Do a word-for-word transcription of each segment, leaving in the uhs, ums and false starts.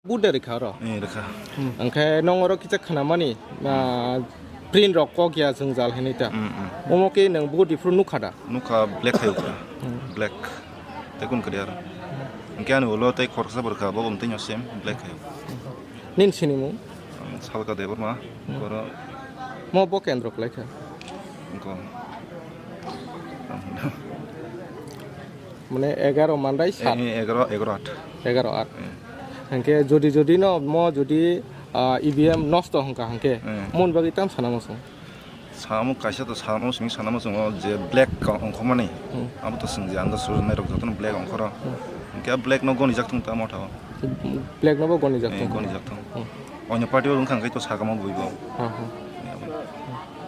Vote de rikha oro. Eh, rikha. Hwnkhe nong oro kisa khnamani, ah, print rok kok ya jwngjal hinwi ta. Mm, mm. Omo khe nwng vote iphuru nukha da? Nukha, black khai ukha. Hmm. Black. Tei kun kwrwi aro. Hwnkhe ani ulo tei khoroksa bo rikha, bo bo tei same black khai. Nini sinimung? Salka Debbarma. Hmm. Oro. Mo bo kendro kwlai kha. Wngkha. Mane egaro mandai sat. Eh, eh, egaro, egaro at. Egaro at. Eh. Hwnkhe jodi jodi no mo jodi, ah, E V M nosto hwnkha hwnkhe, eh, mon bagwi tam sana muchung? Samo kaisa to sana muchung, sana muchung o je black ka-, ongkhormani. Hmm. Abo to chwng je anda sujunai rok jotono black ongkhoro. Hmm. Hwnkhe black no gonijak thung ta motha o. Black no bo gonijak thung. Eh, gonijak thung. Hmm. Onyo party o wngkha hwnkhe to sakamo bui bo. Ha, ha.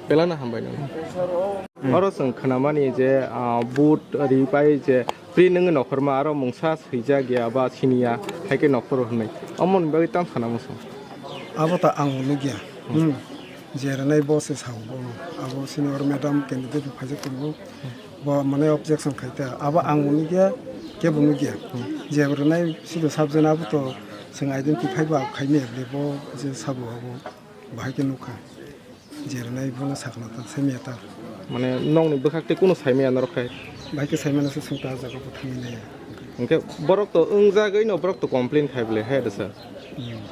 Belai no hambai nang. Hmm. Oro chwng khnamani je, ah, vote ripai je print wngwi nokhorma aro mungsa swijak ya ba siniya hai khe nokhoro hwnwi. Omoni bagwi tam sana muchung. Abo ta ang nukya. Hmm. Hmm. Je rwnai bo se sao bo. Abo senior madam candidate bo phaijak tongo. Bo mane objection khai ta. Abo ang bo nukya, kebo nukya. Hmm. Je rwnai sido subject abo to chwng identify ba khaimya le bo je sabo abo bahai khe nukha. Je rwnai bono sakna ta, saimya ta. Mane nokni bwkhak tei kunu saimaya norok khai? Bahai khe saimano se sungta ah jaga bo thangwi naiya. Hwnkhe borok to wngjagwi no borok to complain khai bwle he rwsa. Hmm.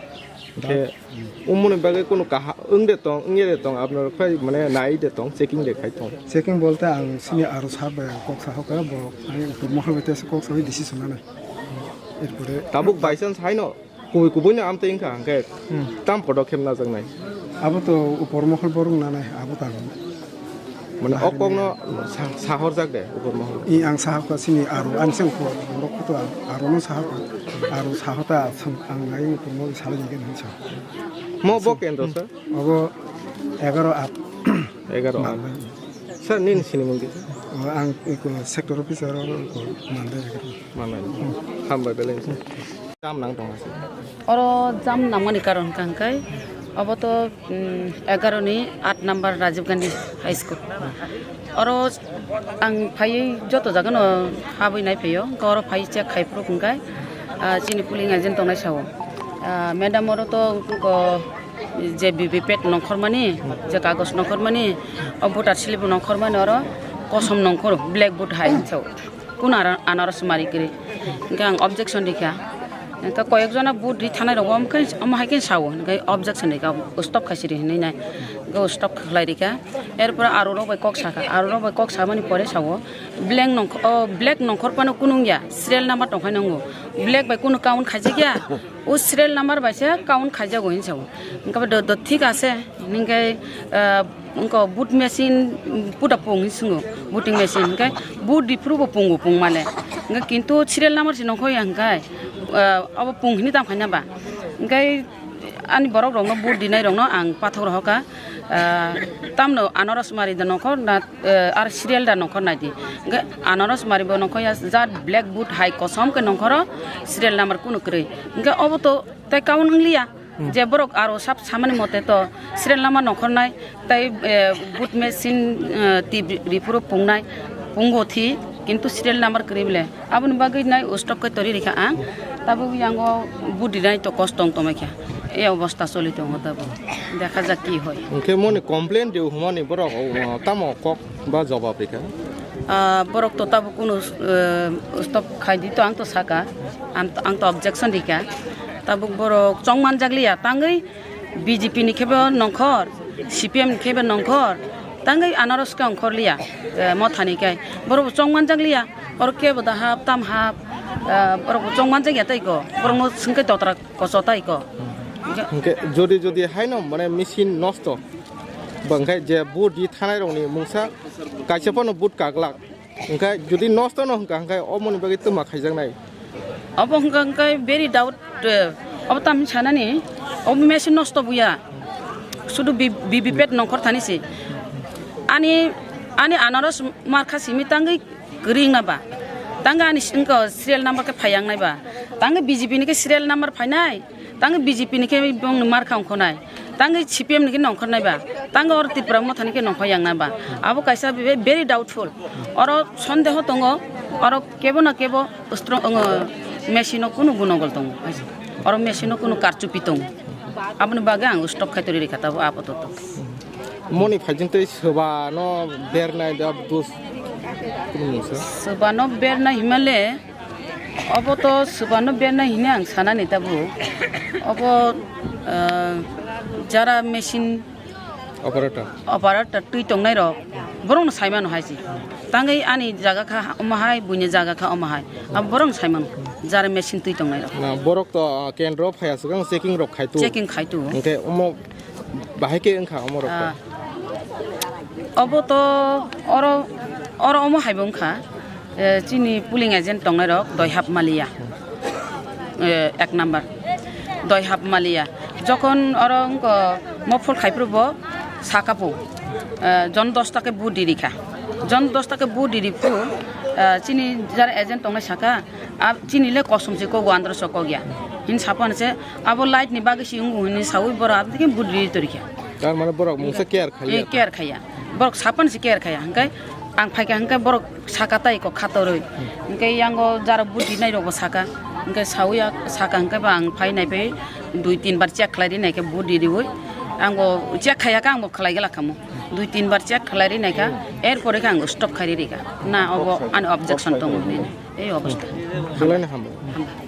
Hwnkhe hmm, umoni bagwi kunu kaha wng de tong, wng ya de tong, aboni rok khai mane nai de tong, checking de khai tong. Checking bolte ang sini aro sir bai ang kok sahoka bo, ang upor mohol bai tesa kok sawi decision nanai. Erpore tabuk by chance haino kubui kubui no amtwi wngkha hwnkhe hmm, tam podokhep najaknai? Abo to upor mohol borok nanai, abo tang. Mane o kokno sa-, sahorjak de, upor mohor. I ang sahorkha sini aro, ani se upor, borok khe to aro no sahorkha. Aro sahota, ang nai upor mohor salai nai hinwi sa. Mo bo kendro, sir? Obo egaro at. Egaro at. Manai. Sir, nini sinimung di? O, ang iko sector officer o, iko Mandai egaro. Manai. Hambai belai. Tam nang tong ase. Oro jam nangmani karon hwnkha hwnkhe obo to, mm, egaro ni aat number Rajiv Gandhi High School. Oro ang phaiwi joto jaga no habwi nai phaio, hwnkhe oro phaiwi check khai phuru hwnkhe, ah, chini polling agent tongnai sao. Ah, madam oro to wngkha je V V P A T nongkhormani, je kagoj nongkhormani, o voter slip nongkhormani oro kosom nongkhor, black vote hai sao. Kunu ara-, anaros mari kwrwi. Hwnkhe ang objection rikha. Hwnkhe koyek jona vote ri thanai rok bo omo khe, omo hai khe sao. Hwnkhe objection rikha, stop khai siri hinwi nai. Hwnkhe stop khlai rikha. Erpore aro rok bai kok sakha. Aro rok bai kok samani pore sao. Blank nongkh-, o, black nongkhor phano kunu wngya. Serial number tongkhai nongo. Black bai kunu count khaijak ya. O serial number bai se count khaijago hinwi sao. Hwnkhe do, do thik ase. Hwnkhe, ah, wngkha vote machine, mm, puta pung hinwi swngo, voting machine. Hwnkhe vote riphuru bo pungo pung male. Hwnkhe kintu serial number se nongkho ya hwnkhe, ah, abo pung hinwi tamo khaina ba. Hwnkhe ani borok rokno vote rinai rokno ang pathok rohorkha, ah, tamno anaros mari da nongkhor na, eh, ar serial da nongkhor naidi. Hwnkhe anaros mari bo nongkho ya, jat black vote hai kosom khe nongkhoro serial number kunu kwrwi. Hwnkhe obo to tei count wngliya. Hmm. Je borok aro sab samani mote to serial number nongkhornai tei, eh, vote machine, eh, tip riphuru pungnai, pungo thi, kintu serial number kwrwi bole. Aboni bagwi nai stop khe tori rikha ang. Tabuk yango vote rinai to kosto wng tongmai kha. E obostha choli tongo tabuk. Dekha jak ki hoi. Hwnkhe moni complain rw hwnmani borok, o, tamo kok ba jobab rikha? Ah, borok to tabuk kunu, eh, stop khai di to ang to saka. Ang to, ang to objection rikha. Tabuk borok chong manjak liya, tangwi B J P ni khe bo nongkhor, C P M ni khe bo nongkhor, tangwi anaros khe ongkhor liya, eh, mothani khe. Borok bo chong manjak liya, oro kebo da hap, tam hap, eh, borok bo chong manjak ya tei ko, borok no swngkhe totra kocho tai ko. Hwnkhe jodi, jodi haino mane machine nosto, bo hwnkhe je vote di thanai rokni mungsa kaisa phano vote kaglak. Hwnkhe jodi nosto no hwnkha, hwnkhe omoni bagwi twma khaijaknai. Obo hwnkha, hwnkhe very doubt, eh, obo tamni sanani, obo machine nosto buya. Sudu B-, V V P A T nongkhor thani se. Ani, ani anaros markha simi tangwi kwrwi wngna ba. Tangwi ani si-, wngkha serial number khe phai yang nai ba. Tangwi B J P ni khe serial number phainai. Tangwi B J P ni khe bongni markha ongkhornai, tangwi C P M ni khe nongkhornai ba, tangwi oro Tripura Motha ni khe nongkhor yang nai ba, abo kaisa ve-, very doubtful. Oro sondeho tongo, oro kebo na kebo strong, machine o kunu gunogol tongo. Oro machine o kunu karchupi tong. Aboni bagwi ang stop khai tori rikha tabo apatot. Moni phaijing tei soba no bernai da dos kunu mungsa. Soba no bernai himale, obo to soba no bernai hine ang sanani tabo. Obo, ah, jara machine Operator. Operator twi tongnai rok, borok no sai mano hai se. Tangwi ani jaga kha omo hai, buini jaga kha omo hai. Abo borok no sai mano. Jara machine twi tongnai rok. Na, borok to, ah, kendro phaya swkang checking rok khai tu. Checking khai tu. Hwnkhe omo bahai khe wngkha omo rok. Ah. Obo to oro, oro omo hai bo wngkha. Eh, chini polling agent tongnai rok doi hap maliya. Eh, ek number. Doi hap maliya. Jokon oro wngko mopol khai phuru bo saka pu. Eh, jon dos ta khe vote di rikha. Jon dos ta khe vote di ri phuru, eh, chini jara agent tongnai saka, ah, chini le kosom se kogo andro so kogya. Hin sapan se abo light ni bagwi si wngkha hin sawi bora abdi khe vote di ri torikha. Tar mane borok mungsa care khaiya. Eh, care khaiya. Borok sapan se care khaiya. Hingkai ang phaikha hingkai borok saka tai kok khatorwi. Hingke yango jara budi nai rokbo saka. Hingke sawi ya saka hingke ba ang phai nai phai dui tin bar check khlai ri nai khe budi riwi. Ang bo check khaiya khe ang bo khlai gala khamu. Dui tin bar check khlai ri nai kha, er pore khe ang stop khai ri rikha. Na obo ani objection tongo hinwi. Ei obostha. Belai no hambai. Hambai.